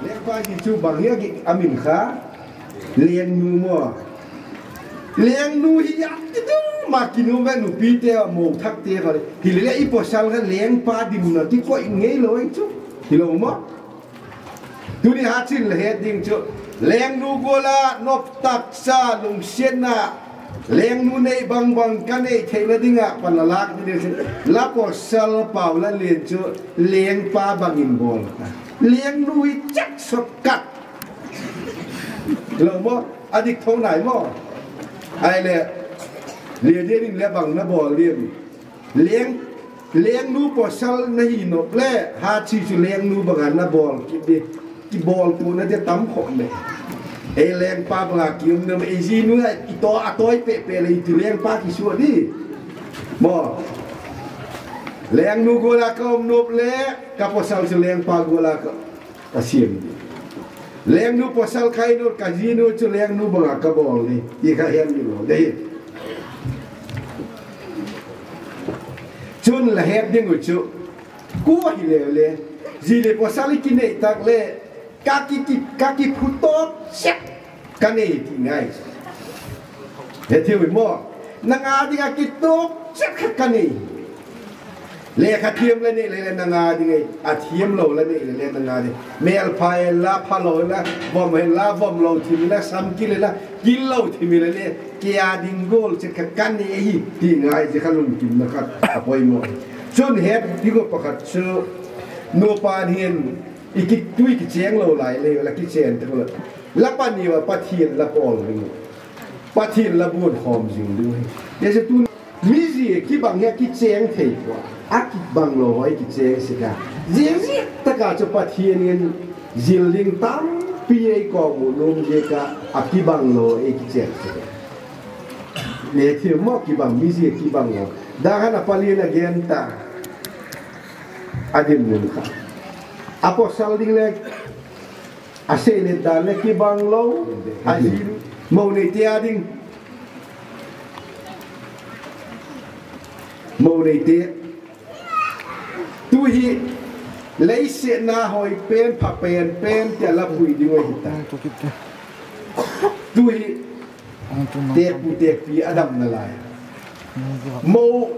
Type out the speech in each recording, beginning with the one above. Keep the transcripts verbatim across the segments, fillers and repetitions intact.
Lengpa hi chu bang hi a min kha, lengnu maw. Lengnu hi a ti tu ma kinu ve nupite, mo thakte kha. Hilele i pawsal kha lengpa dinmun a kikoi ngeilo ahi chu. Hilo maw? Tuni hat chin la het ding chu, lengnu gual a nop taksa lungsiatna, lengnu nei bang bang ka nei theina ding ah pan la lâk ding chu, la pawsal Paula lian chu lengpa bangin bawl ta. Lengnu hi chak sawt kat lo maw, a dik tho nai maw? Ahileh, Lydia in le bang na bawl diam? Leng, lengnu pawsal na hi nop le, hat chi chu lengnu bang a na bawl kit di. Kibawltuna te tam khawp le. Ei lengpa bang a ki um nop, ei zinu a i taw, a tawi peh peh le i ti lengpa kisuak di. Maw. Lengnu gual a ka um nop le, ka pawsal chu lengpa gual a ka, ka siam di. Lengnu pawsal ka hi nop, ka zinu chu lengnu bang a ka bawl di ti kha hian mi lo dei. Chun la het ding uh chu, kua hile le, zi le pawsal i kinei tak le, ka ki, ki, ka kiphutawk chet ka nei ti ngai. He thiu i maw, nang a ding a kituak chet kha ka nei. Lekha thiam la nei le le nang a ding ahi, a thiam lo la nei le le nang a ding. Mêlpha inla, phalo inla, vom inla, vom lo thim inla, sam kil inla, kil lo thim inla le, kei a ding gual chet kha ka nei ahi ti ngai, zia kha lungkimna khat a poimaw. Chun het ding uh pakhat chu, nupa hin i ki, tu i kichêng lo lai le la kichên tak ula, la pani ua Pathian la pawl ding uh, Pathian la buan khawm zing ding uh hi. Zia chu tu mi zia kibang hi a kichêng thei pua, a kibanglo haw i kichêng sek a. Zia ziak tak a chu Pathian in zil ding tampi ei kawkmu nuam ziak a, a kibanglo ei kichêng sek a. Le thiu maw, kibang mi zia kibanglo. Dang khan a palian a gen ta, a dinmun kha, a pawsal ding le a seilet dan le kibanglo, a zin, mo neite a ding, mo neite, tu hi leisiatna hoi pen, pha pen pen ti a la pui ding uh ahi ta. Tu hi têkpu têkpi a damna lai. Mo,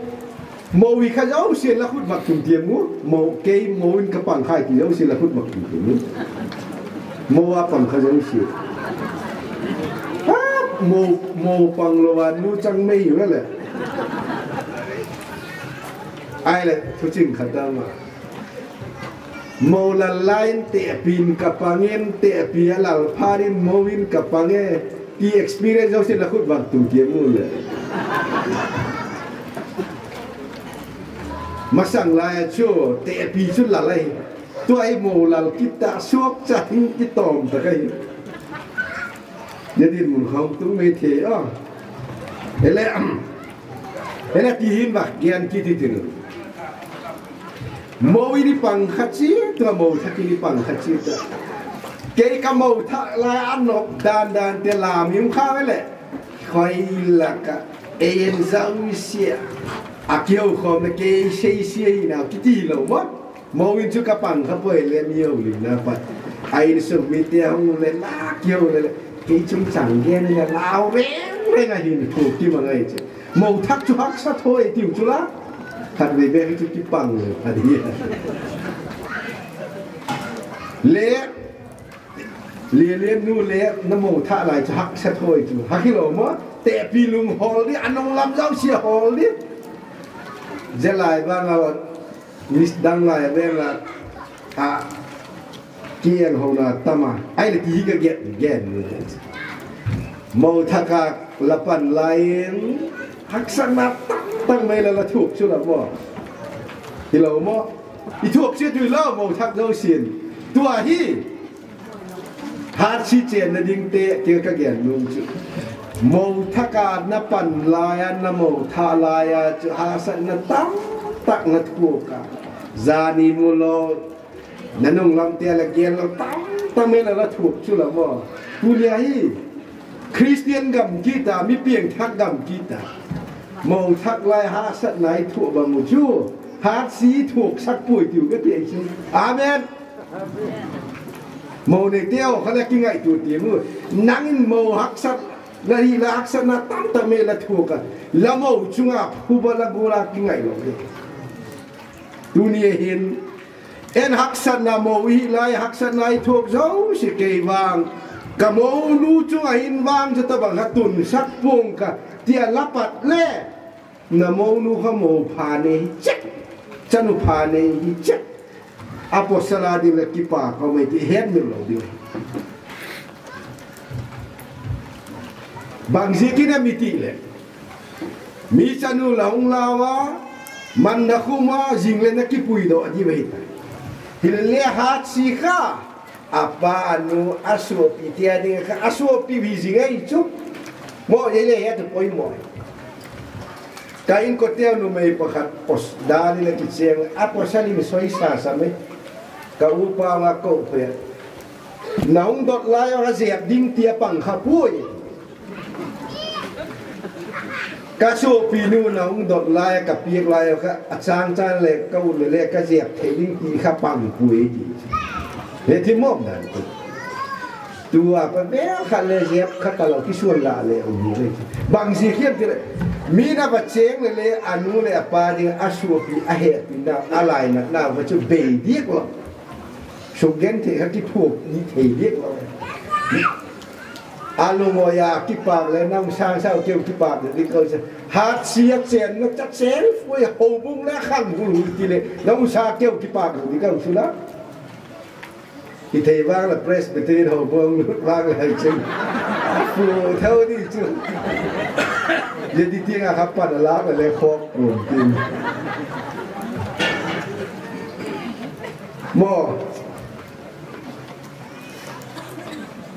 mo hi kha zosia la khut vak tum tiam u, mo, kei mo in ka pang khai ti zosia la khut vak tum tiam u. Mo a pang kha zosia. Ha, mo, mo panglo a nu chang mei u leh. Ahileh thuching khat dam a, mo lal lai in têkpi in ka pang in, têkpi a lal phat in mo in ka pang e, ti experience zosia la khut vak tum tiam u leh. Masang lai a chu têkpi chu lal ahi. Tua hi mo lal kit ta, suakcha hing kitawm tak ahi. Zia dinmun khawm tung mei thei a. Ele, ele ti hin vak gen kit hitin. Mo in i pang kha chiat ua, mo thak in i pang kha chiat ua. Kei ka mo thak lai a nop dan dante lam i um kha ve leh, khoi lak ah ei en zosia a kihokhawm leh kei seisia hinau kiti hilo maw. Mo in chu ka pang kha puai le mi holimna pat, a insung mite hung leh la kiho le le, kei chungchâng gen le lau reng reng a hin thu kimang ahi chu. Mo thak chu haksa tho ei tiu chu la, khatvei bêk chu kipang a di. Le, Lianlian nu le na mo thak lai chu haksa tho ei chu, hak hilo maw? Têkpi lung hawl di, a nung lam zosia hawl di. Zia lai vang a, mis dang lai veng a, a, kienhona tam a, ahileh ti hi ka gen, gen. Mo thak a la pan lai in, haksatna tak tak mai la la thuak chu la maw. Hilo maw? I thuak chiat ui lo, mo thak zosia'n. Tua hi, hatsi chênna dingte, kei ka gen nuam chu, mo thak a na pan lai a, na mo thak lai a chu haksatna tam tak na thuak a, zani mu lo, na nung lamte la gen lo, tam tak mai la la thuak chu la maw. Tuni a hi, Khristian gam kit a, mi piangthak gam kit a, mo thak lai haksatna i thuak bang u chu, Hatsi thuaksak puai tiu ka ti chu. Amen. Mo neite haw kha le kingaitua ti mu. Nang in mo haksat la hi la, haksatna tamtak mai la thuak a, la mo chung ah phuba la gual a kingai lo hi. Tuni a hin, en haksatna mo hi lai, haksatna i thuak zosia kei vang, ka monu chung ah hin vang zaw tabang kha tunsak pua'ng ka, ti a la pat le, na monu kha mo pha nei hi chek, chanu pha nei hi chek, a pawsal a ding le kipâk a mai ti hetmil lo ding. Bangziakin a mi ti leh, mi chanu la hung lau a, man na khum a, zing leh na kipuidok a di ahi ta. Hilele hatsi kha, a pa a nu a suapite a ding kha a suapi hi zing ahi chu. Maw, ei le het u poimaw. Ka inkuanteu numei pakhat pawsal dan in a kichêng, a pawsal in soi sa sa mai. Ka upa nga ko pe, na hung dot lai a ka zep ding ti a pang kha puai. Ka suapinu na hung dot lai a ka piak lai a kha a chang chang le ka ut le le ka zep thei ding ti kha pang puai ti. He thi mawk dan ti. Tu a pa bel khat le zep kha talo kisuan la le um hi le. Bangziak hiam ti leh, mi na va chêng le le a nu leh a pa ding a suapi a hepina a lainatna va chu bei diak lo. Sukgenthei kha kiphuak ni thei diak lo. A lungawi a kipâk le nang sâng sau keu kipâk ding ka u chu. Hatsi a chênna cha chêng puai, houbung le khang hul hul ti le nang sa keu kipâk ding ka u chu la. I thei vang la Presbyterian houbung lut vang le chun, a pu thau di chu. Zia di tiang a kha pan a lâk le khawk kuam tin. Maw,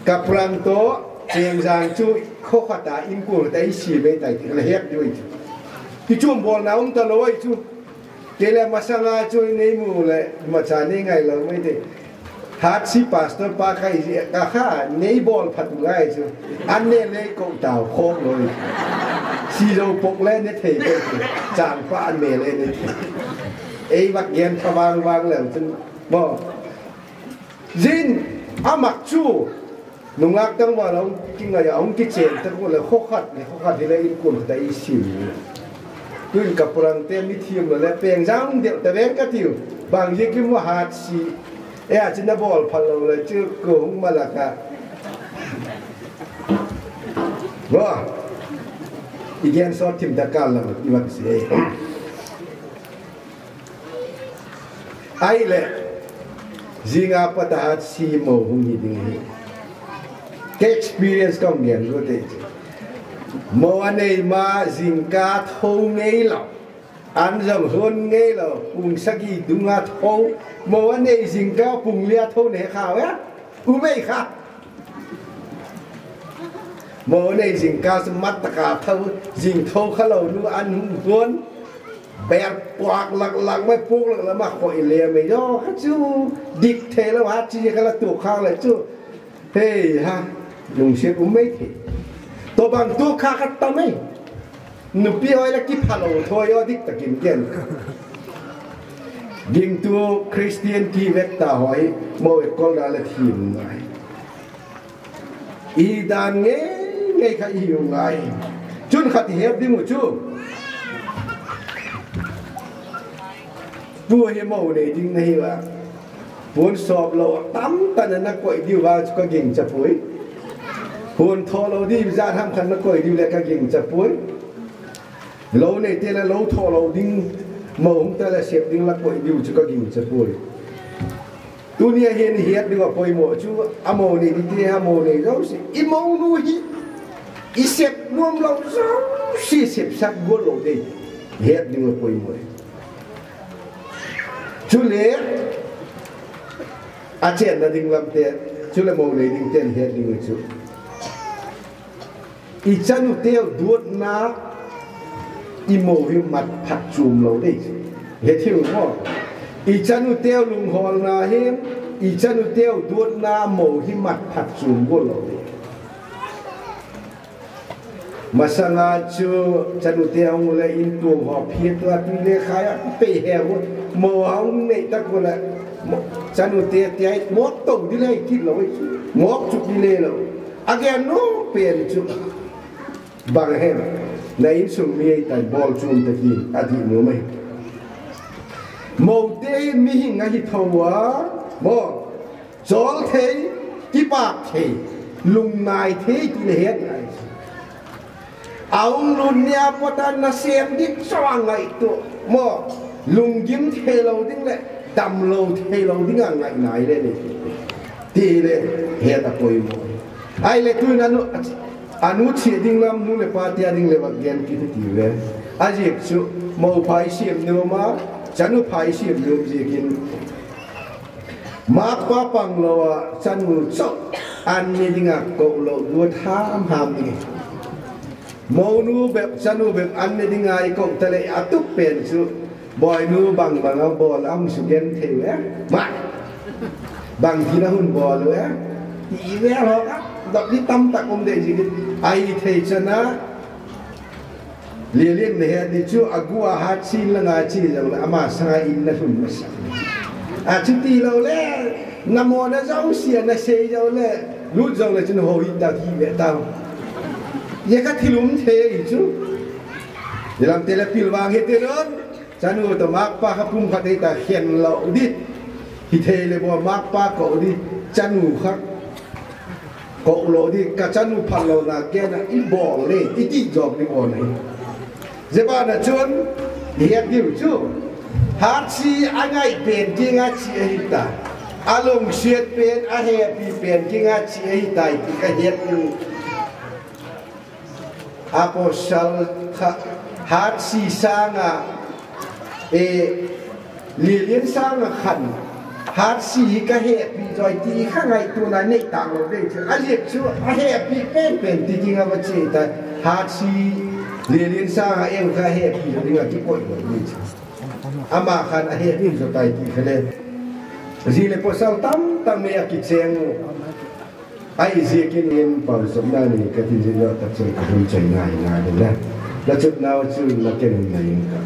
Kaprang tawh Chêngzâng chu khaw khat a inkuan khat a i sim ei tai ti la het diu ahi chu. Kichuam bawlna um talo ahi chu. Kei le masang a chu nei mu leh macha nei ngai lo mai ti. Hatsi pastor pa kha i zia ka kha nei bawl phat ngai chu. An ne le ko tau khawk lo. Si zo pok le ne thei ko chu. Chang pa an ne le ne thei. Ei vak gen kha vang vang leu chun, maw, zin, a mak chu, nungak tangval a hung kingai a hung kichên tak u leh khaw khat leh khaw khat hile inkuan khat a i sim. Tuin Kaprangte mithiam lo leh Pengzang hung deu ta veng ka tiu. Bangziakin maw Hatsi, e a chun a bawl phal lo leh chu ko hung malak a, maw, i gen sawt thim ta kâl lo i mak si. Ahileh, zing a pat a Hatsi mo hung hi ding hi. Ka experience ka hung gen lut ei chu. Mo a nei ma zingkâl tho ngei lo. An zong hon ngei lo, pung sagi dung a tho. Mo a nei zingkâl pung li a tho ne kha e. U mei kha. Mo nei zingkâl chu mat tak a tho, zing tho kha lo nu an hung tuan. Bêl puak lak lak mai puak lak lak ma khoi le mei zaw kha chu. Dik thei lo Hatsi kha la tuak khâk leh chu. Hei ha, lungsiat um mei thei. Tawbang tuak khâk kha ta mei. Nupi hoi la kiphalo thoi aw dik tak in gen. Gingtu Christian ki vek ta hoi, mo e kol da la thiam ngai. I dan ngei ngei kha i hiu ngai. Chun khat i het ding uh chu, pu hi mo nei ding na hi a, puan sawp lo tamtak na na koi diu vang chu ka gingcha puai. Puan thaw lo di zat ham khat na koi diu leh ka gingcha puai. Lo neite la lo thaw lo ding, mo hung ta la sep ding la koi diu chu ka gingcha puai. Tuni a hin i het ding a poimaw chu, a mo nei dingte, a mo nei zosia, i monu hi i sep nuam lo zosia sepsak gual lo dei, i het ding a poimaw. Chule, a chênna ding lamte, chule mo nei dingte'n het ding uh chu, i chanuteu duatna i mo hi mat phat chuam lo dei chu. He thil maw, i chanuteu lunghawlna hin, i chanuteu duatna mo hi mat phat chuam gual lo dei. Masang a chu chanute a hung u leh intuang haw phiat ua tui le khai a pei he u, mo a hung nei tak u leh, chanute tia mawk to di le kit lo chu, mawk chuk di le lo. A gen nuam pen chu, bang hem, na insung mi ei tai bawl chuam ta hi a di nuam ai. Mote hi mihing ahi tho a, maw, chawl thei, kipâk thei, lungnai thei ti le het ngai. A hung lut ni a pat a nasêm dik chau a ngaitua, maw, lunggim theilo ding leh damlo theilo ding a ngai nai le nei ti le het a poimaw. Ahileh tu'n a nu chia ding lam nu leh pa tia ding leh vak gen kit hitiu ve. A ziak chu mo pha i siam nuam a, chanu pha i siam nuam ziakin, mâkpa panglo a chanu chau an ne ding a ko lo guat ham ham ding. Monu bep chanu bep an ne ding a i ko ta leh a tuk pen chu, bawinu bang bang a bawl a hung su gen thei u e, ma, bangtin a hun bawl u e, ti ve haw ka dot di tamtak um dei ziakin, ahi thei chan a Lialin na het di chu a gu a Hatsi in la ngai chi zo leh ama sâng a in na hun masa. A chuti lo le, na mawna zosia na sei zo leh, lut zo leh chun ho hi ta hi ve tau. Zia kha thil um thei ahi chu. I lamte le pil vang hi ti ron. Chanu tawh mâkpa kha pum khat ei ta khen lo di. Hi thei leh baw mâkpa ko di. Chanu kha ko lo di, ka chanu phatlona gen a i bawl le i ti zawk ding aw nei. Zia ban a chun i het diu chu, Hatsi a ngai pen kiang a chia ahi ta, a lungsiat pen a hepi pen kiang a chia ahi tai ti ka het u. Apostle kha Hatsi sâng a, e, Lialin sâng a khan, Hatsi hi ka hepi zaw ti kha ngaituana nei tâk lo dei chu, a ziak chu a hepi pen pen ti ding a va chia ta, Hatsi, Lialin sâng a en kha hepi zaw ding a kikoi lo dei chu. Ama khan a hepi zaw tai ti kha le, zi leh pawsal tamtak mei a kichêng u. Ahi ziakin in pauchapna ni ka ti zing lo tak chun ka hun chai ngai ngai le. La chutnau chu la ken un nai ing ka.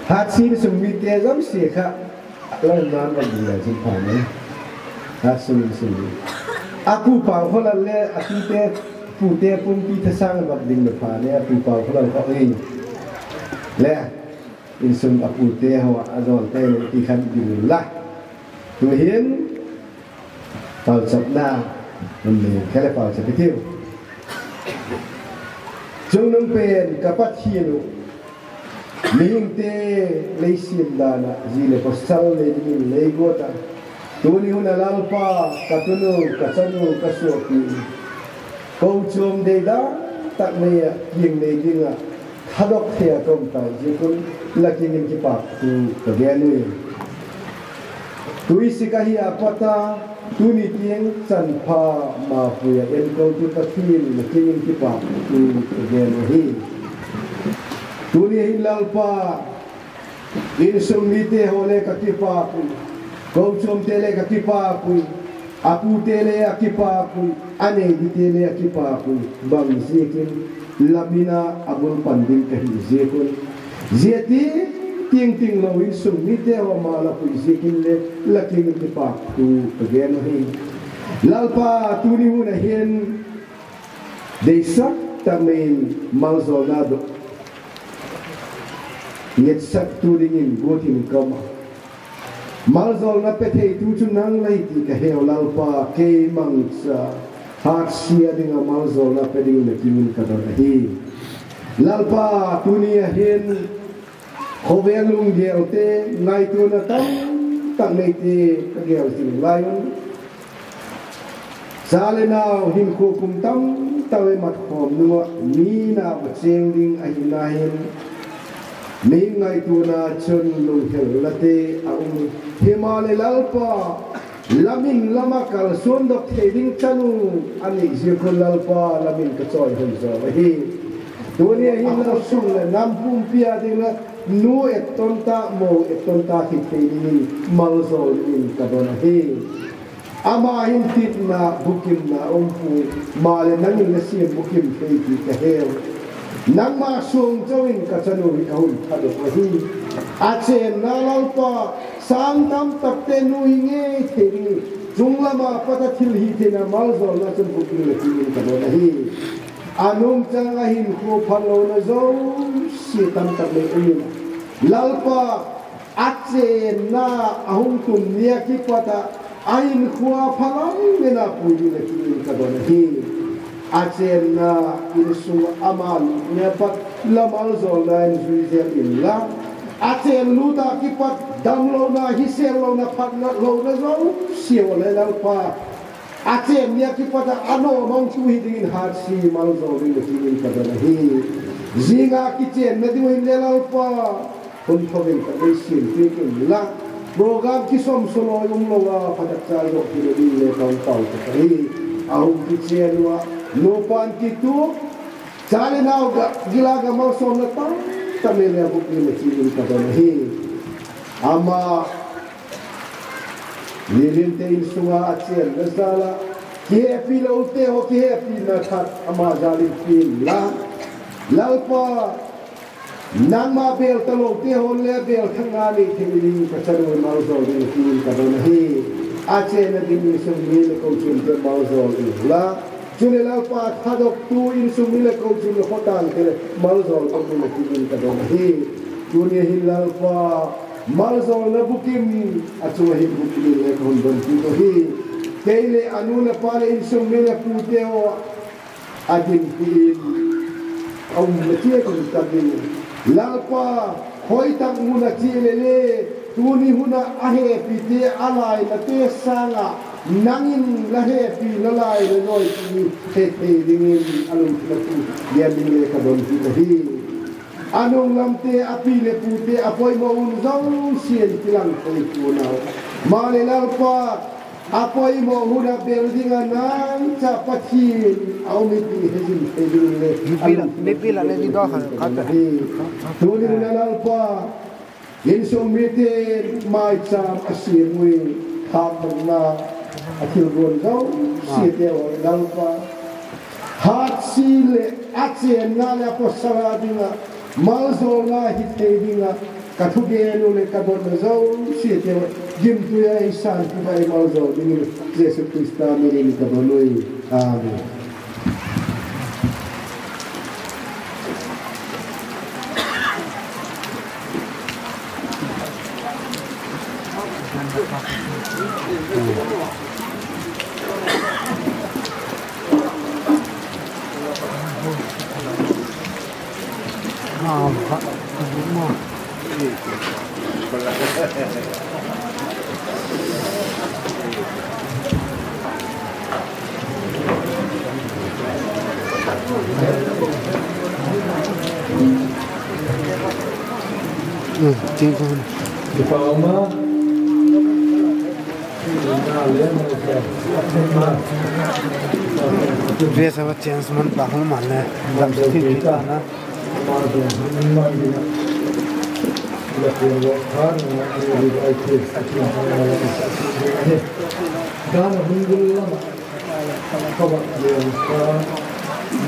Hatsi sung mite zosia kha, la nan va ding la zin pha ne. Hatsi sung mi, a pu Pau Kholal le a tute, pute pumpi Thasâng va ding le pha ne, a pu Pau Kholal kha hi. Le, insung a pute haw a zawlte le ti khan ding la. Tu'hin pauchapna, um, kha le pauchap i tiu. Chungnung pen ka Pathian uh, mihingte lei siam dan ah zi leh pawsal nei dingin lei guat a, tuni hun a Lalpa, ka tunu, ka chanu, ka suapi, kochuam deidan tak nei ah kiang nei ding ah thadok thei a ka um tai ziak un la kiang in kipâk thu ka gen ui. Tuisik ahi a pat a, tuni tiang chanpha mapui ah enkoltu Pathian, la kiang in kipâk thu ka gen uhi. Tuni hin Lalpa, insung mite haw le ka kipâk ui, kochuamte le ka kipâk ui, a pute le a kipâk ui, a nei dite le a kipâk ui, bang ziakin la min a a bul pan ding ka hi ziak un, zia ti tiang ting lo insung mite haw ma la pui ziakin le la kiang in kipâk thu ka gen uhi. Lalpa, tuni hun a hin deisak tak mei in malzawlna dok ngetsaktu dingin guat in ka um a, malzawlna pe theitu chu nang la hi ti ka heu Lalpa, kei mangcha Hatsi a ding a malzawlna pe dingin la kiang in ka don ahi. Lalpa, tuni a hin khawvel lunggelte, ngaituana tamtak neite ka gel zing lai un, cha le nau hinkhua kum tamtak le mat khawm nung ah mi na va chêng ding ahina hin, Mi ngaituana chun lunghelnate a um. Himaleh Lalpa, la min lam ah kalsuandok thei ding chanu a nei ziak un Lalpa, la min ka chawihoi zaw ahi. Tuni a hin la sung leh nam pumpi a ding la nu etton ta, mo etton ta hi thei dingin maljawl dingin ka don ahi. Ama hin titna, bukimna um pua, maleh nang in la siam bukim thei ti ka heu. Nangma suang chau in ka chanu hi ka hun thadok ahi. A chênna Lalpa, sâng tamtakte nuai ngei thei ding, chung lam a pat a thil hi theina maljawlna chun bukim la ti in ka don ahi. A nungchang a hinkhua phalona zosia tamtak lei um in, Lalpa, a chênna a hung tun ni a kipat ah a hinkhua phalona pui ding la ti in ka don ahi. A chênna insung ah ama lut ni a pat la maljawlna in zui zel inla, a chênlut a kipat damlona, hisêllona, phatlona zosia le Lalpa, a chên ni a kipat ah a nawmangtu hi dingin hatsi maljawl ding la ti in ka don ahi. Zing a kichênna ding uh hinle Lalpa, hun tho in ka lei siam piak inla, program kisawmsaw lawi um lo a phatakcha zawk thei ding le ka hun pau tak ahi. A hun kichên ua, nupa'n kituak, cha leh nau ga, gil a ga malsawmna tamtak lei le a bûk ding la ti in ka don ahi. Ama, ni linte insung a a chênna jal a kihepilote haw kihepina that ama jal in pia inla, Lalpa, nangma bêl talote haw le bêl thak nga nei thei dingin ka chanu maljawl ding la ti in ka don ahi. A chênna ding insung mi leh kochuamte maljawl inla, chuleh Lalpa, thadoktu insung mi leh kochuam leh khawtâng te leh maljawl ding la ti in ka don ahi. Tuni a hin Lalpa, maljawlna bukim a chung ah hin bukim in le ka hun don kit ahi. Kei leh a nu leh pa leh insung mi leh pute haw a dinpi in a umna chiat in ka ding. Lalpa, hoi tak mun a chia leh le, tuni hun ah a hepite, a lainate sâng ah nang in la hepi, la lainate hi he thei dingin a lungthim a tu gen ding le ka don kit ahi. A nung lamte, a pi leh pute a poimaw hun zosia'n kilang thei pua'n a, maleh Lalpa, a poimaw hun a bel ding a nang cha Pathian a um hi ti hezing thei ding le a lungthim a tu gen ding le ka don ahi. Tuni hun a Lalpa, insung mite maichâm a siam ui, thâkmangna a thil guan zosiate haw Lalpa, hatsi leh a chênna leh a pawsal a ding ah maljawlna hi thei ding ah ka thugen uh leh ka dotna zosiate gimtui a ei sâng kit a ei maljawl dingin Jesu Khrista min in ka don ui. Amen. Dress a change man pa hung man le, dam sa thil thil ta na.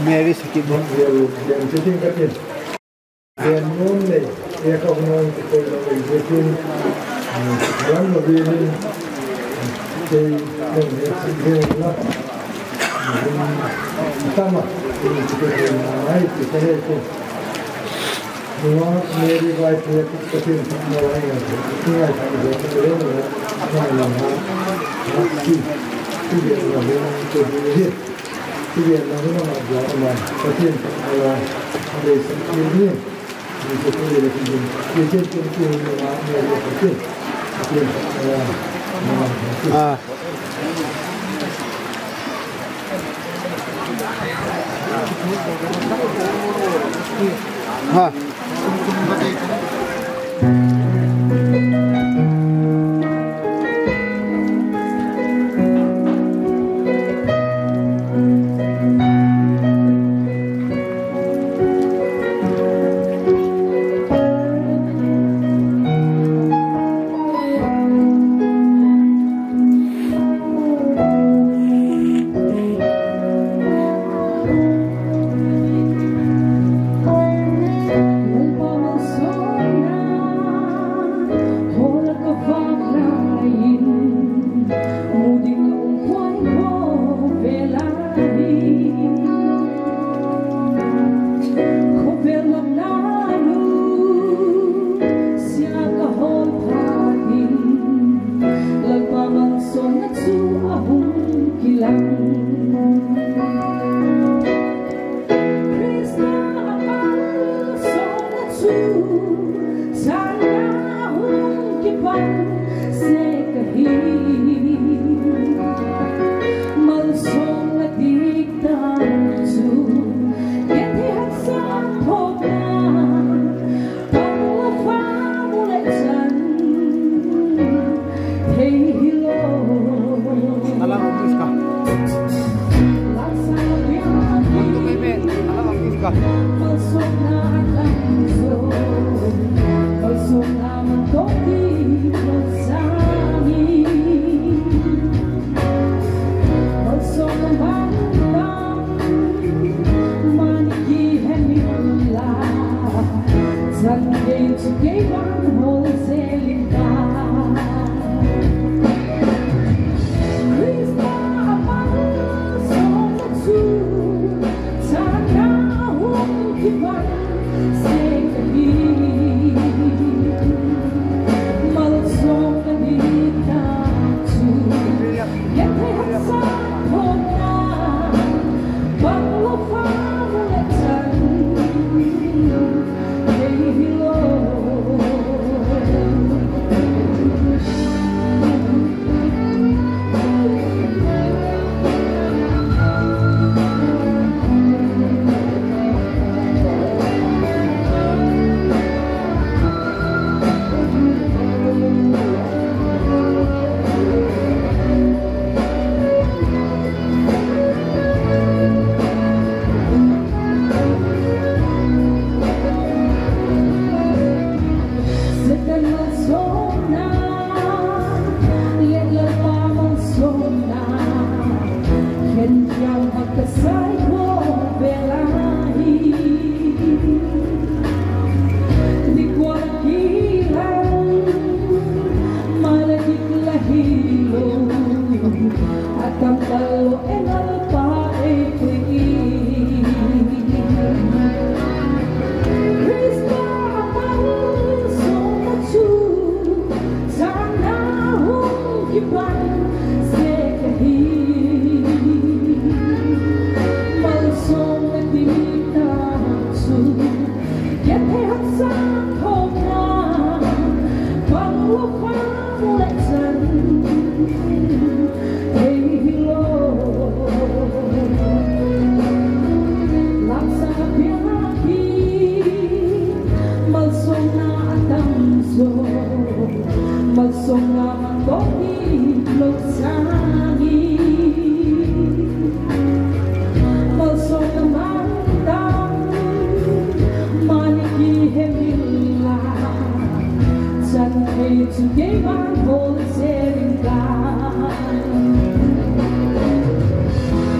Mary Sakit. Gen nuam lei, e ka hun a hung kikoi lo lei ziakin, lam lo dingin, kei, kei, kei, kei, la, tama, kei, kei, kei, na, nai, kei, kei, kei. Nua, Mary vai, kei, kei, kei, na, nai, kei, kei, kei, na, nai, la, na, na, si, kei, kei, la, kei, kei, kei, kei, na, nai, la, na, na, kei, kei, kei, kei, kei, Ah. Ah. Malsawmna a tam zaw, malsawmna man tawh ti lo sâng in, malsawmna man tam, mani kihem inla, chan thei chu kei vang hawl zel in ka. Khrista a malsawmna chu, chan a hung kipan sek ahi. Malsawmna ding tak chu, genthei haksa thawkna, bang lo fa mu le chan, ei hilo. Setan malsawmna, leh Lalpa malsawmna, khen thiam bak ka sai khawm vel ahi. Dik ua kilang, mal a dik la hilo, a tam talo e Lalpa ei pui. Khrista a malsawmna chu, chan a hung kipan sek ahi. Malsawmna ding tak chu, genthei haksa thawkna, bang lo fa mu le chan, ei hilo. Lamsang a piang a pi, malsawmna a tam zaw, malsawmna man tawh ti lo sâng in, malsawmna man tam, mani kihem inla, chan thei chu kei vang hawl zel in ka.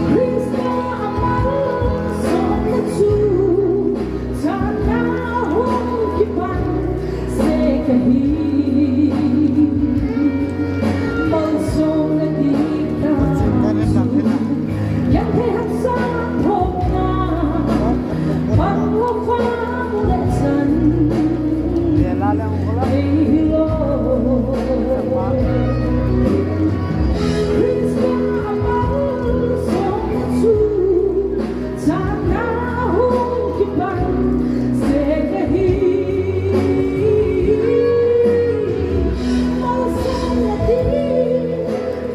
Khrista a malsawmna chu, chan a hung kipan sek ahi. Malsawmna ding tak chu, genthei haksa thawkna, bang lo fa mu le chan, ei hilo. Khrista a malsawmna chu, chan a hung kipan sek ahi. Malsawmna ding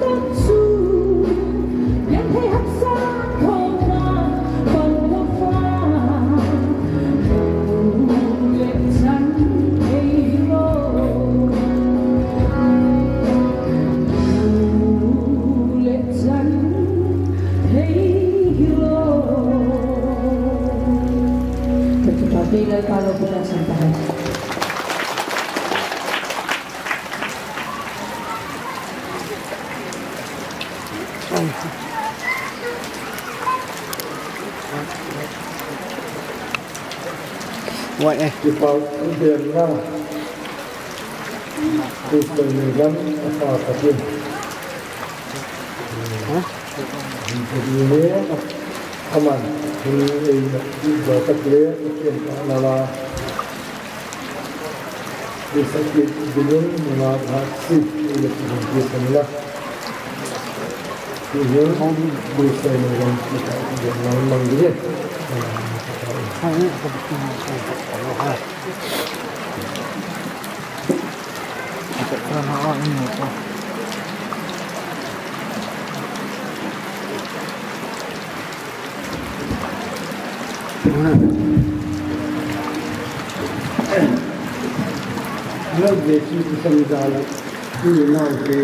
tak chu, genthei haksa thawkna, bang lo fa mu le chan, ei hilo. Mu le chan, ei hilo. Ka kipâk e, Lalpa loupi ta chan ta hen. Kipâk, i gen la. Tusun ni lam a pa Pathian, ha, hin pudi ni, aman hin ei na ti ba tak le, Pathian ta na la. Ti sa ki dingin na na si, ei na ti hin ti sa ni la. Ti hin, ti sa ni lam ti sa ki ding lam mang di. Lal Jesu Khrista min in, i naute,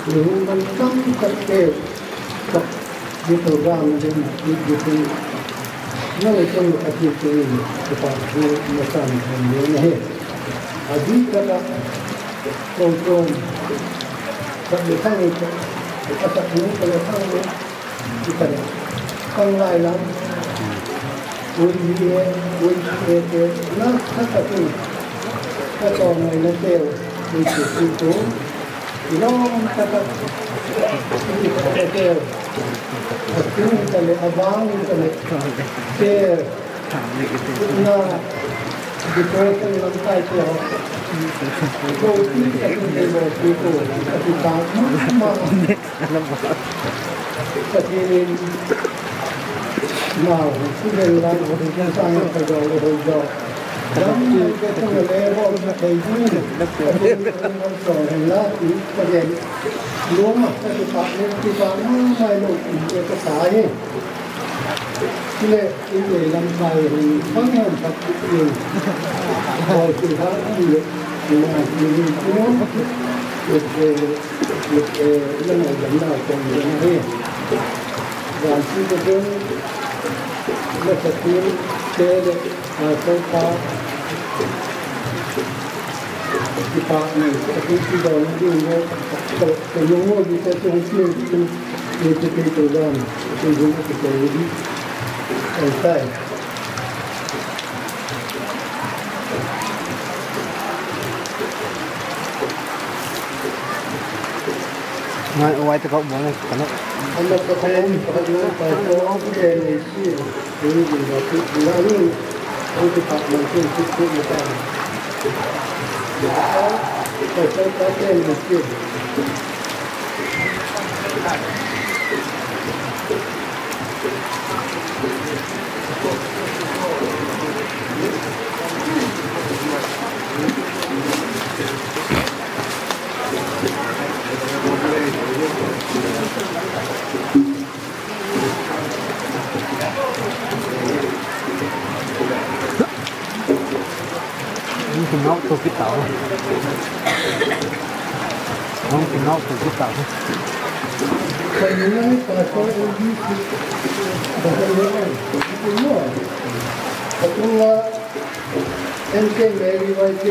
i hun man tam tak te, tak, i program ding, i, i, Nang chun a ti tu in, ka pa chu na san han le na he. A di ka ta, ko chun, ka le sang, ka ta tu, ka le sang le, ti ka le. Kang lai lang, ui di e, ui di e te, na ka ta tu, ka to mai na teu, ui ti tu tu. Ilawm tak ah, i ti tak ah teu, a tung ta leh, a vang ta leh, teu, na, depression lam tai teu, ko ti tak in teu, ko ti tak in teu, a ti tak ma ma. Pathian in, nau, ti den lang, ko ti tak in teu, ko ti tak in teu, lam te tung le, ko ti tak in teu, ko ti tak in teu, la ti, Pathian. Lawm ah ka kipak le, kipak ma ma lo ti ka sa hi. Chule, i le lam kai hi, bang hem khat ti in. Bawl ti kha ti le, ti na ti ni ti no. Ti le, ti le, la mai lam na ko ni na hi. Jan si ko den, la sa ti te le, a ko pa. Kipak ni, a ti ti dawn ding lo, ka, ka lungawm di te chu hung piang ding, ni ti ti program, ti ding a ti ko di. Ai tai. Ngai, uai te ka bang ka na. Ana ka pen, ka na, ka ko, ke ni si. Hung kinau to kit tau. Hung kinau to kit tau. N K Mary Y K.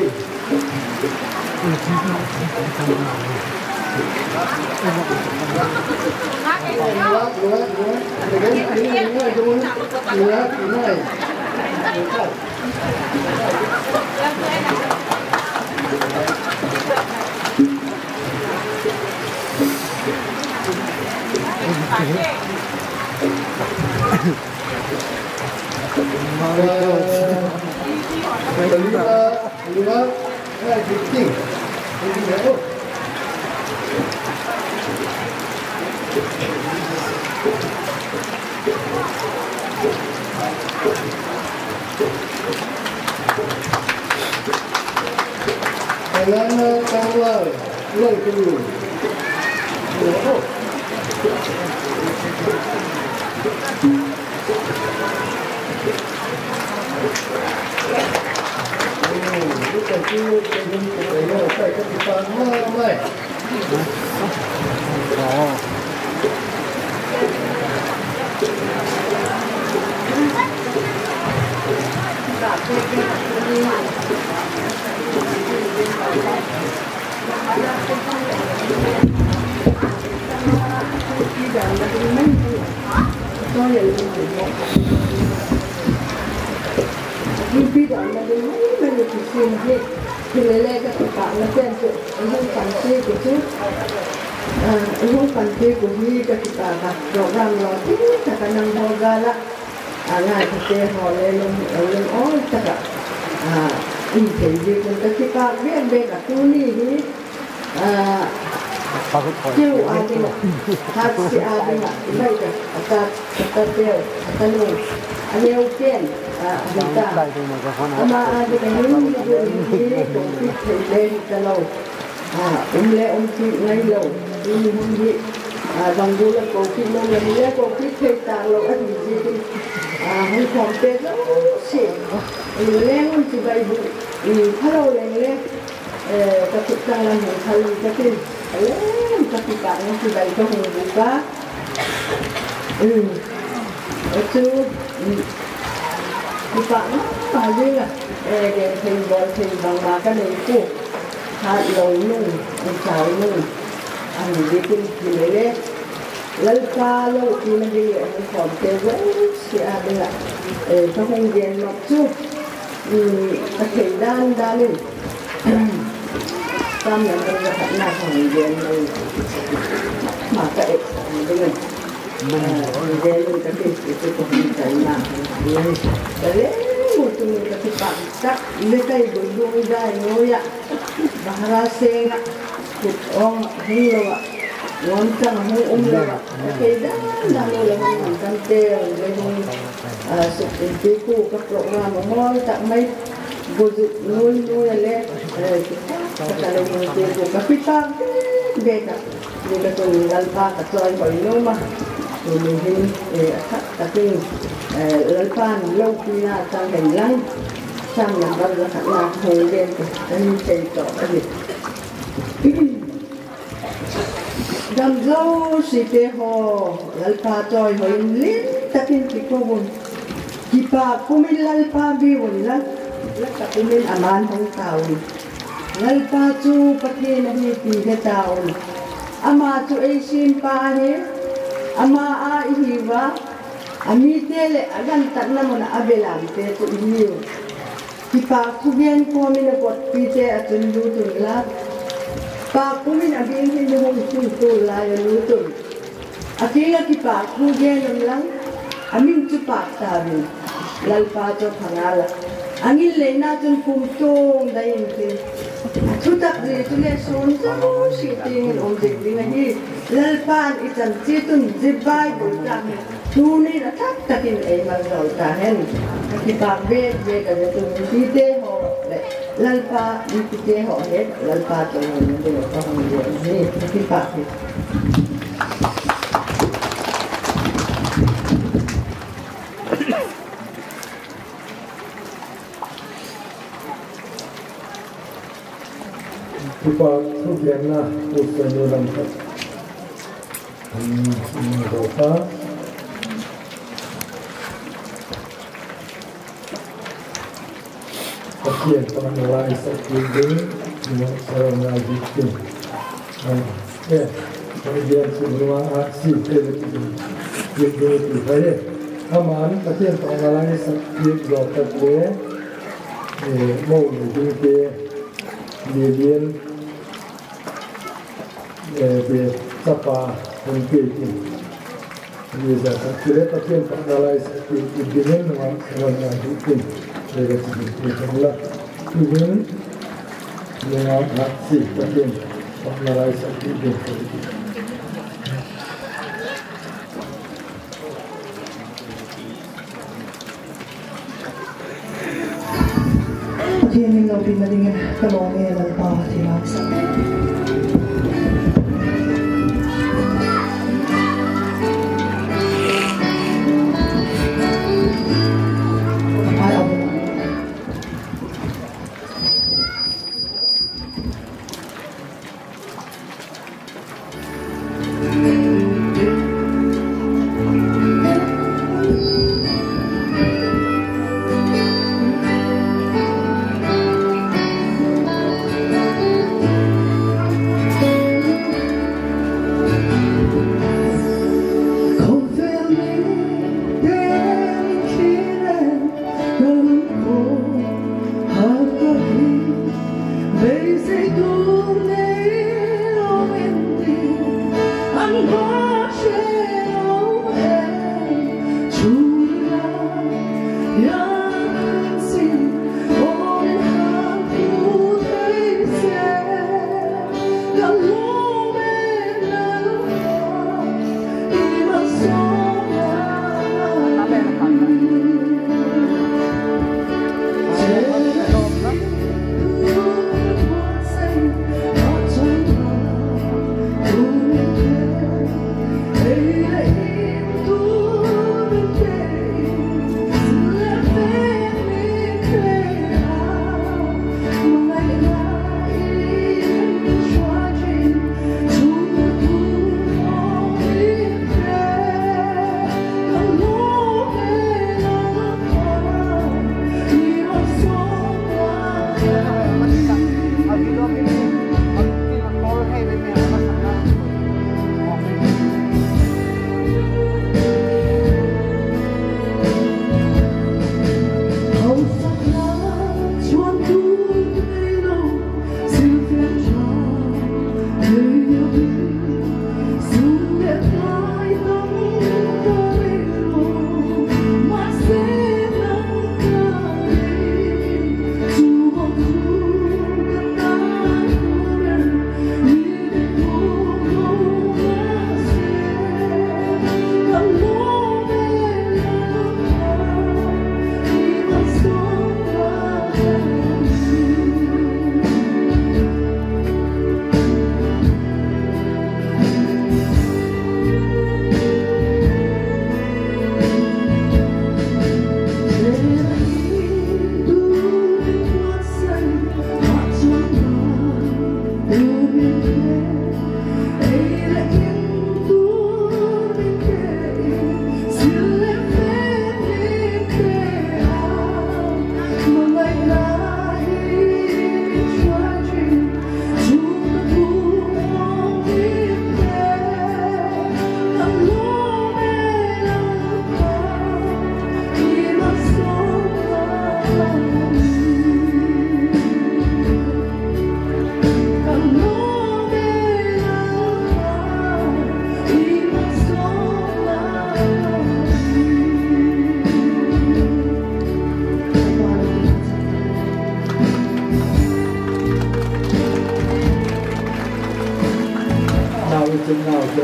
Alana Tangwal, Longkulu. Mipi dan na ding mai mai ni ti sin hi. Hilele ka kipakna pen chu i hung panpiak u chu, i hung panpiak u hi ka kipak a, program lo ti tak a nang haw gâl ah, a ngaithate haw le lung, lung awi tak ah, i thei diak un ka kipak bêk bêk a, tuni hi, Keu a ding ah, hatsi a ding ah, i mai ka, a ta, a tateu, a tanu, a neu pen, a, a hi ta. Ama a ding ah hin, hun hi, kon kit thei le hi talo. A, um le um kit ngai lo. Tuni hun hi, a, bang gual a kon kit lo le, le kon kit thei talo ahi ziakin. A, hun khawmte zosia, i leng un chibai hi, i phalo leng le, ka khut tang lam hung phal in ka tin, a lem ka kipakna chibai ka hung bûk a. Chu, Kipâk ma ma ding a, gen thei bawl thei bangma ka nei pua. Hatlo nung, i chau nung, a ni dik in hilele, Lalpa lopina ding leh hung khawmte zosia â ding ah ka hung gen nop chu, ka thei dan dan in Sam number za khatna ka hung gen nop, ma ka et ding in, gen in ka ti chu ka hung chaina, ka le mu tung in ka kipâk tak le kai dungdung dai nuai ah, bahara seng ah, kut awng hung lo ah, nuam chang hung um lo ah, ka thei dan dan lo la hung in kamte le hung sukpinpi ku ka program a mawl tak mai, bu zuk nuai nuai a le, ka talent hung pi ku ka kipâk bêk bêk a, zia ka tun Lalpa ka chawihoi nuam a, tuni hin a thak tak in Lalpa'n lopina chang hen lang, Sam number za khatna ka hung gen ka hin thei tawh ahi. Gam zosiate haw, Lalpa chawihoi in lim tak in kiko un, kipâk pum in Lalpa biau unla, la tak pum in ama'n hung tau in. Lalpa chu Pathian ahi ti he tau in. Ama chu ei siampa ahi, ama â i hiu a, a mite leh a gantatna mun ah a belamte chu i hiu. Kipâk thugen kawm in a kotpite ah chun lut unla, pâk pum in a biak in hung tung tul lai a lut un. A kiang ah kipâk thu gen unla, a min chu pâk tau in. Lalpa chu pha ngal a, a ngilneina chun kumtuang dai intin, a thutak zia chule suan zosia tiang in um zik ding ahi. Lalpa'n i chan chiat un zia Bible châng hi tuni in a thak tak in ei maljawl ta hen. Ka kipâk bêk bêk a, zia chu mipite haw leh Lalpa, mipite haw he Lalpa chawihoi ding ka hung gen hi, ka kipâk hi. Kipâk thugenna, Pu Sainu lam khat, um, um, zo ta. Pathian pâkna la i sak kit ding, nungak Sarona Zikpin. E, Pathian chu nungak Haksi te le kit ding, kit ding ti kha e. Ama'n Pathian pâkna la i sak kit zaw tak le, e, mo le dingte, Lilian, e, be chapa hung pe tin. Zia tak chule Pathian pâkna la i sak kit dingin nungak Sarona Zikpin le ka ti ding ti kan la. Tu'hin nungak Haksi Pathian pâkna la i sak kit ding. Pathian in lopina dingin ka lawm e Lalpa, ti lam sa.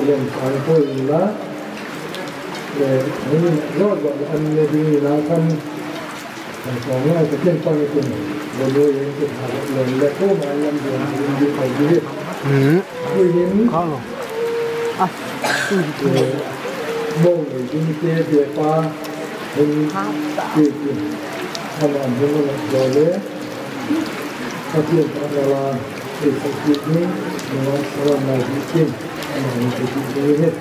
Len pang ko inla, le, hung zo zo an ne ding inla khan, kan kong lai ka ken pang kin, lo lo yen kin ha lo le ko ma lam ding ding ding ko ding. Hmm. Ko yin. Ka lo. Ah. Eh, bong le ding te de pa, hung, ke kin. Ama hung lo le. Pathian pâkna la, ei sak piak ding, nungak salam nai ding tin, nungak ding tin,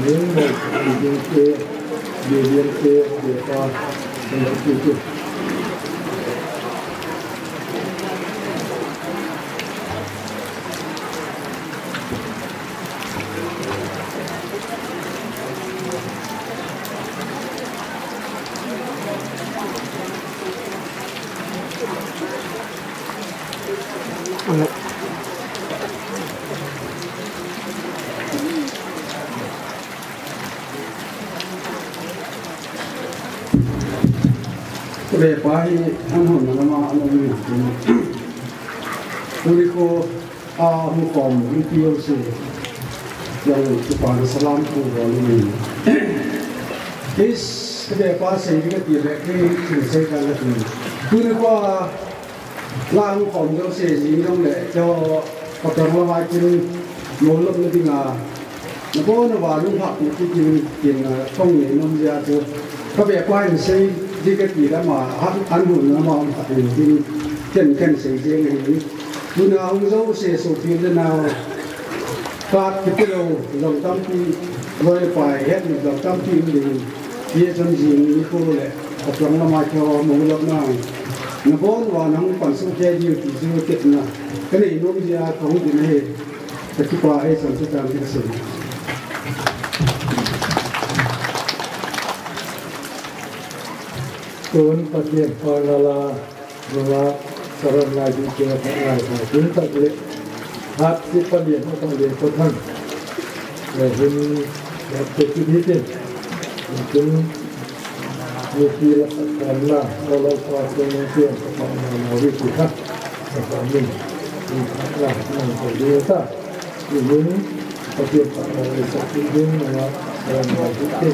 nungak ding tin, nungak ding tin, nungak ding tin. Ka bepa hi an hun na ma an um ni tin. Tuni kho a hung khawm mipi zosia, yang chu pan salam ku ba ni. Kis ka bepa sei ka ti le, kei chin sei ka la ti. Tuni kho a la hung khawm zosia zing dong le, cho ka tang la mai tin, mo lop na ding a, na bo na va lung hak ni ti tin, tin, a, kong ni nom zia chu. Ka bepa in sei di ka ti la ma, an, an hun na ma hak ni tin, ken, ken sei zia ni. Tuna hung zosia suapite nau, kât kiti lo, zong tampi, loi pai het ni zong tampi um ding, zia chun zing ni khu le, ka tang la mai cho mo lop na, na bo na va nang pan sung ke diu ti zu tepna ka nei nom zia ka hung din ahi. Ka kipak e, chan chu chan ding sin. Tun Pathian pâkna la, nungak salam nai ding te pâk nai pha ding tak leh, hat ti Palian a Palian Pathang, le hin, le te ti ding tin, tin, mipi la sak kan la, Lalpa Pathian in Pathian ka pâkna la ri ti kha, ka pâk min, in pâk la, nang ko ding ta. Pathian pâkna ei sak ding, nungak salam nai ding te.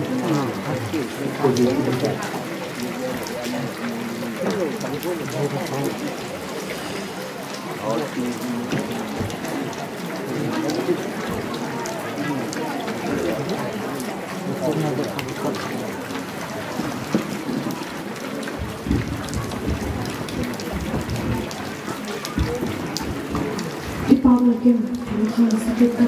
Kipak la kem, thil khan sa kit ta.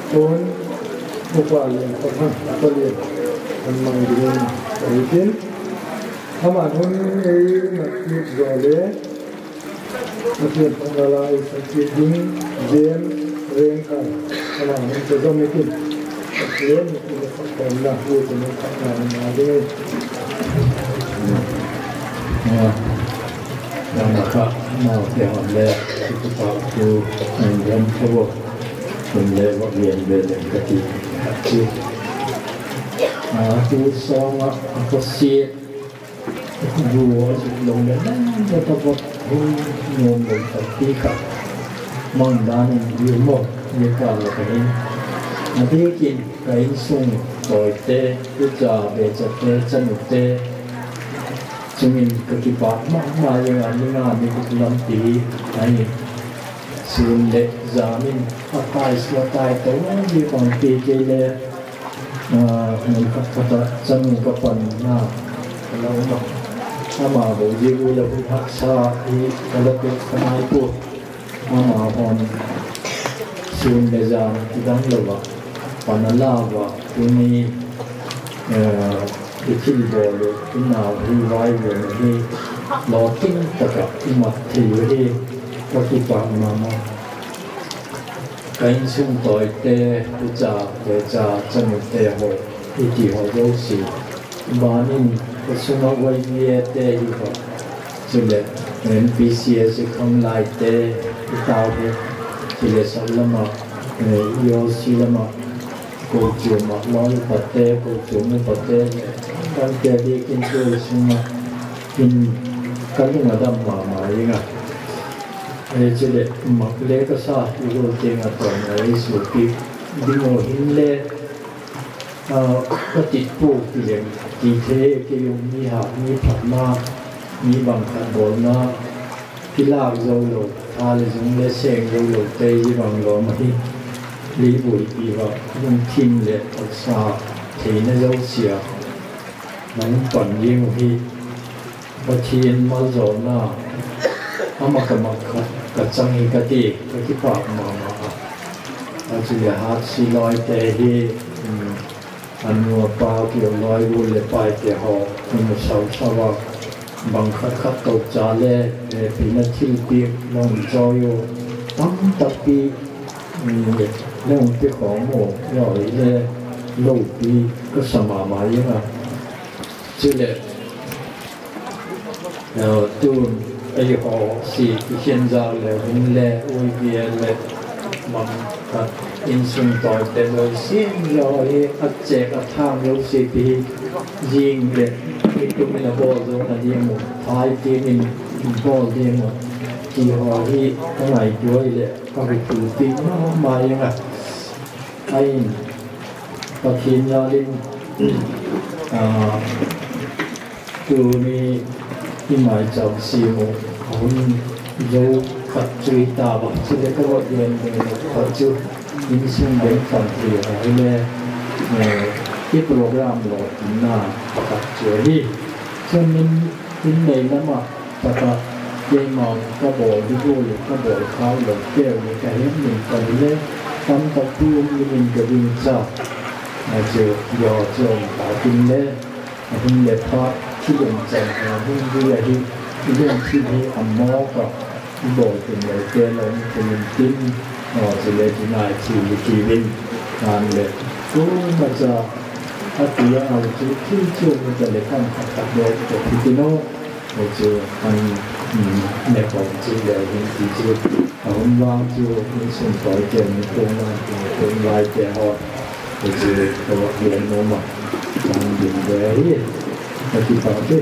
Tun, upa lian pakhat, upa lian, an mang dingin, ahitin, ama hun ei mat kit zaw le, Pathian phatna la ei sak kit ding, James Rengkai, ama hun ka zom i tin, Pathian i le sak kawm la, i tin i sak kawm la ding ei. Nang a kha, nau te hon le, i tu pa tu, nang dam ka bo, kun le va lian ve leng ka ti, ka ti. A, tu sawng a, a khawsia, bu a zuk lo le, nang le ka bot, hun nuam lo tak ti kha. Mang dan in i um maw, ni ka la ka hin. A diakin ka insung tawite, ucha bechate, chanute, chung in ka kipak ma ma ing a, ni nga ni guk lampi ahi. Sun leh jan in a tai sua tai to, ni pangpi kei le, a, mun khat khat ah chanu ka panna ka la um a. Ama bo ziak ua la hun haksa hi ka la tuak kha nai pua. Ama hon sun le jan kidang lo ah pan a la ua, tuni, eh, i thilbawl uh, i nau hi, vai uh hi, lawting tak ah i mat thei uh hi, ka kipak ma ma. Ka insung tawite, ucha, becha, chanute haw, i ti haw zosia ban in, ka sung ah Y B A te hi haw, chuleh M P C S i khanglaite, i tau hi, chuleh sak lam ah, eh, E O C lam ah, kochuam ah lawi upate, kochuam upate, dangte diakin tu sung ah in ka lung a dam ma ma ing a. Eh, chuleh mak le ka sa, i gual tiang ah tawn a ei suapi ding uh hinle, a, ka ti pua ti leng, ti thei kei um, mi ha, mi phatna, mi bang khat bawlna, kilâk zo lo, tha le zung le seng zo lo te hi bang lawm ahi. Leibuaipi va lungthim leh taksa theina zosia a hung pan ding uh hi Pathian maljawlna, a mak a mak khat ka chang hi ka ti, ka kipak ma ma a. A chuleh hatsi lawite hi, um, a nu a pa kiu lawi u leh paite haw, i mu sau sau a, bang khat khat to cha le, eh, pina thilpiak la hun chawi u, tam takpi, um, la hun pe khawm u, la hile lopi ka sa ma ma ing a. Chuleh, eh, tun Eihaw si i khen zau le hun le ui bia le mang khat insung tawite zosia hi a chêk a thâng zosia ti hi zing leh i tum in a bawl zona ding uh, thai tiam in bawl ding uh ti haw hi ka ngaitua leh ka hukhu ti ma ma ing a. Ahin, Pathian jal in, tuni i maicham siam uh a hun zo khat chu i ta a, chuleh ka va gen ding uh khat chu insung bengtan ti a hile, i program lawtinna pakhat chu ahi. Chun in, in nei lam ah tak ah keimau ka bawl di gual leh ka bawl khâk lo teu leh ka hemil ta hile, tamtak thu um dingin ka gingcha. Chu, zia chu um ta tin le, a hun le pha, thil um chan a hun di ahi, i gen thil hi a mawk ah i bawl tin lote lo um tin tin, chule ti nai thil hi ti in, an leh, tu ma cha, a ti a chu thil chu mi ta leh kam khat khat deu ka hi tin u, chu an, ne kawm chu le hin ti chu, a hun vang chu insung tawite, mi tung vang, mi tung laite haw, chu ka va gen nuam a, chan ding ve hi, ka kipak hi.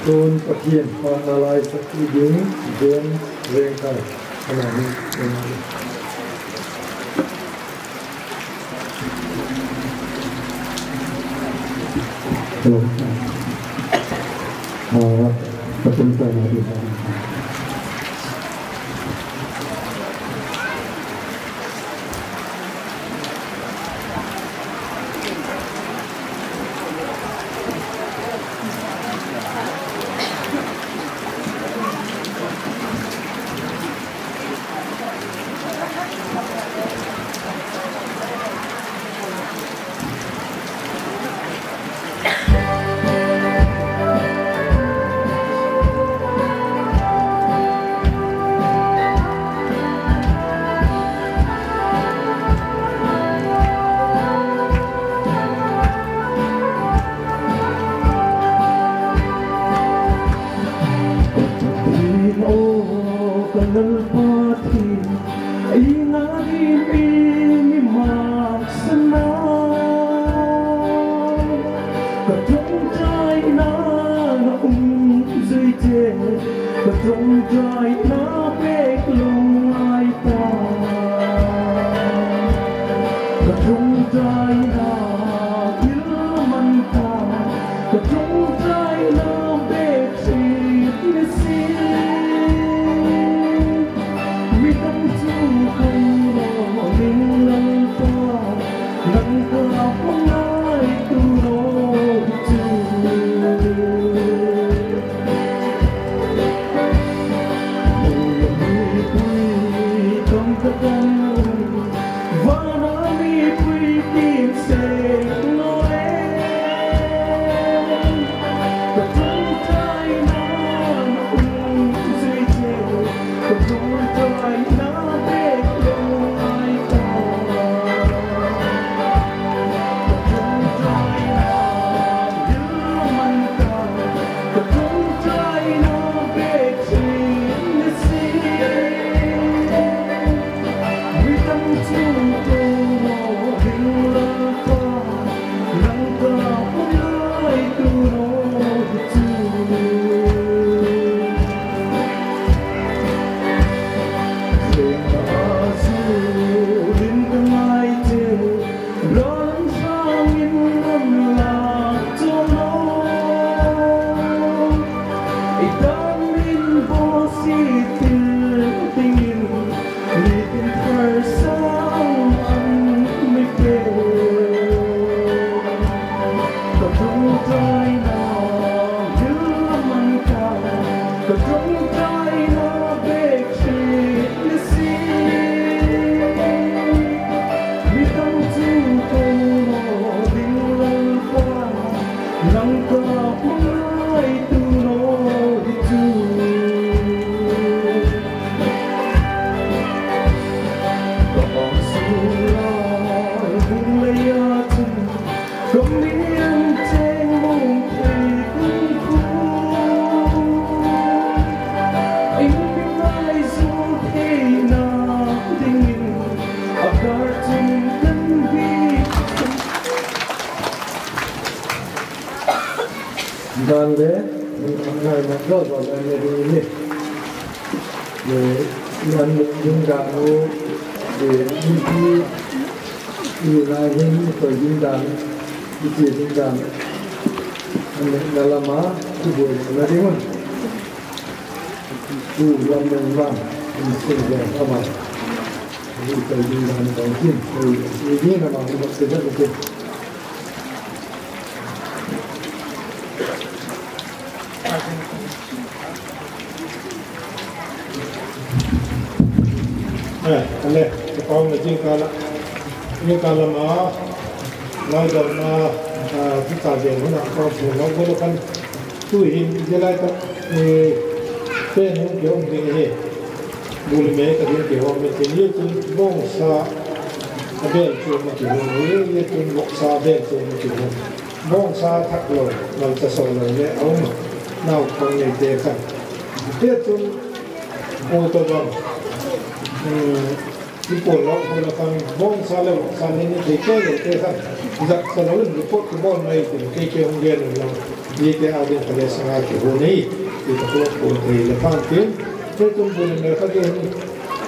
Tun Pathian phatna la i sakpi ding, James Vengkai, a la ni. Pathian aw, ka Lalpa Pathian, ei ngâk in ei mi mâksan a, ka ṭawngṭaina na um zuite, ka ṭawngṭaina bêk lo ngai ta, ka ṭawngṭaina thil man ta, ka ṭawngṭaina bêk zik ni si. Midang chu ko lo ding Lalpa, nang ka pangaitu lo chu. Mipui tam tak an, van a mipui tin seng Dan le, ngai mat zaw zaw le ne ding i hi. Le, nan ding dan u, le, i, i nai hin, i koi ding dan, i chia ding dan, a ne na lam a, i buai na ding un. U lam lam, in sin le, ama. I koi ding dan, bang kin, i, i ding ama, i mak se dan u. Eh, ale, ka pau na jingkal a, jingkal lam a, nau dal na, ah, tu ta ding hun a ka pau na gol kan, tu hin zia lai tak, eh, pen hung ki hung ding hi. Bul me ka ding ki hung mi tin, hi chun bawngsa a bel chu ma ki hung, hi chun voksa bel chu ma ki hung. Bawngsa thak lo, malcha so lo le a um a, nau khang neite khan. Hi chun, u to bang, um, i puan lo, puan lo khan bawngsa le voksa le ni thei kei le te khan. Zat sa lo in report ki bawl mai tin, kei kei hung gen lo. Ni te a ding ka le sanga ki hu nei, ti ka tua puan thei le phan tin. Hi chun bul le me ka ding,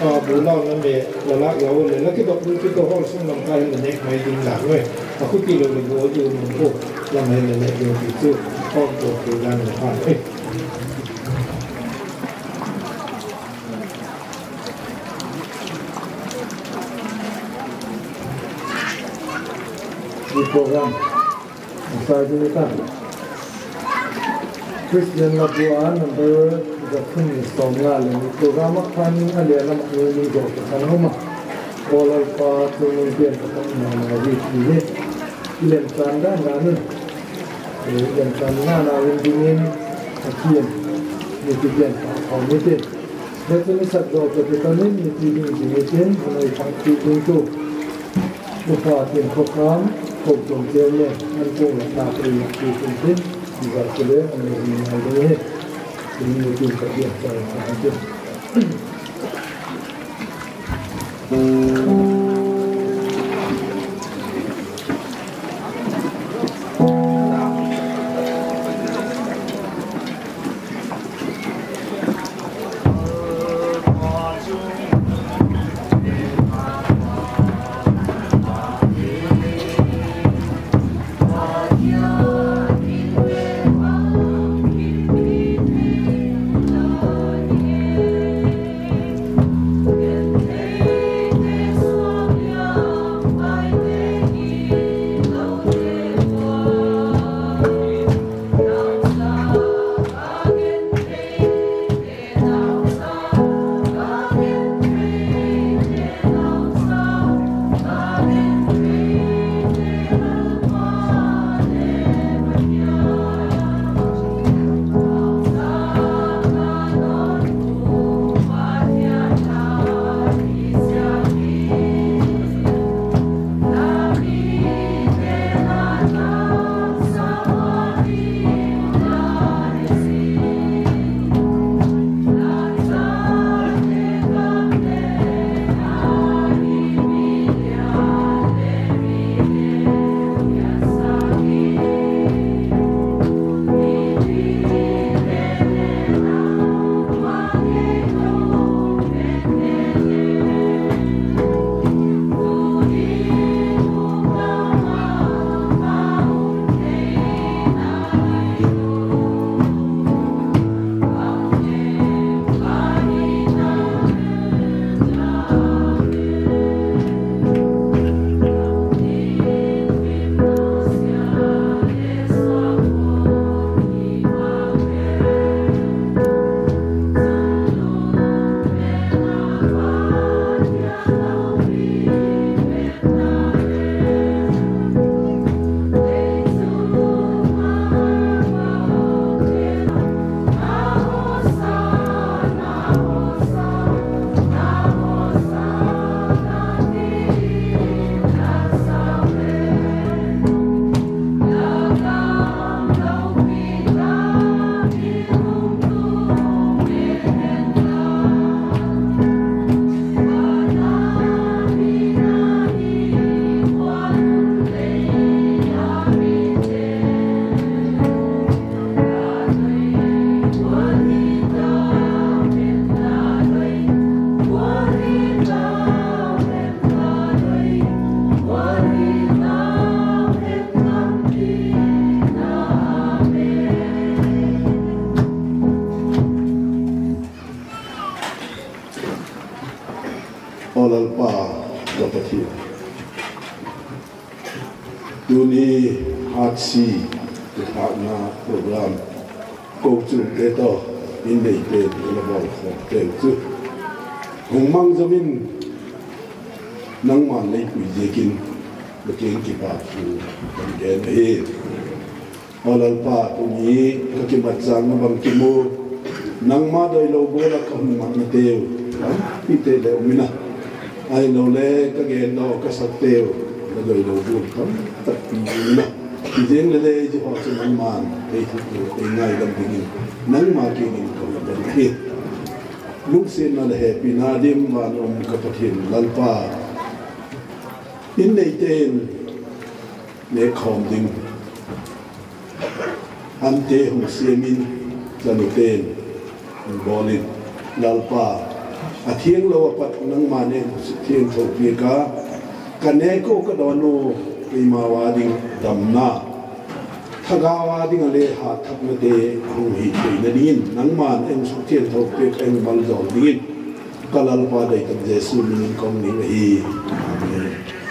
a, bul lau na me, la lak lo le, la kidok lu kidok hol sung lam ka hin la nek mai ding la ngai. A khu ti lo le go di um ko, la mai le nek ding ti chu, hol ko ti dan le phan ei. I program, a sai ding ta. Christian la bua number za thum ni sawm nga le ni program a khan a le lam a ni ni zo ka khan homa. Ko Lalpa chu min pian ka khan na na ri ti hi. I lem chan dan dan un. I lem chan na na rin dingin a kian. Ni ti pian ka khan ni ti. Bethel i sak zo ka ti khan in ni ti ding ti ni tin, a nei thang ti ding tu. Upa tin khawkam, khawk tuam tel le, an kung la ta te la ti tin tin, i va ti le, an ni ni ngai le he. Tin ni tin ka pian ka khan ti. Tuni hatsi kiphâkna program kochuamte tawh inneite la bawl khawmte chu hung mang zo in, nangma'n lei pui ziakin la kiang kipak thu kan gen ahi. Aw Lalpa, tuni ka kimatchâkna bang kimu, nangma doilo gual ah ka hun matnateu tampite le um in a, ahilole ka gen daw ka sakteu la doilo gual tam takpi um in a, i ziang le le zia haw chu nangma'n ei thuk, ei ngaidam dingin nangma kiang in ka hun don ahi. Lungsiatna leh hepina dim ma ah um ka Pathian Lalpa, inneite'n nêkkhawm ding ante hung siam in, chanute'n hung bawl in, Lalpa, a thianglo ah pat nangma'n ei thiangtho piak a, ka nêk u ka dawn u, keimau â ding damna, thagau â ding ah le hatthaknate hung hi theina dingin nangma'n ei sukthiangtho piak, ei maljawl dingin ka Lalpa doi tak Jesu min in ka hun ngen ahi. Amen.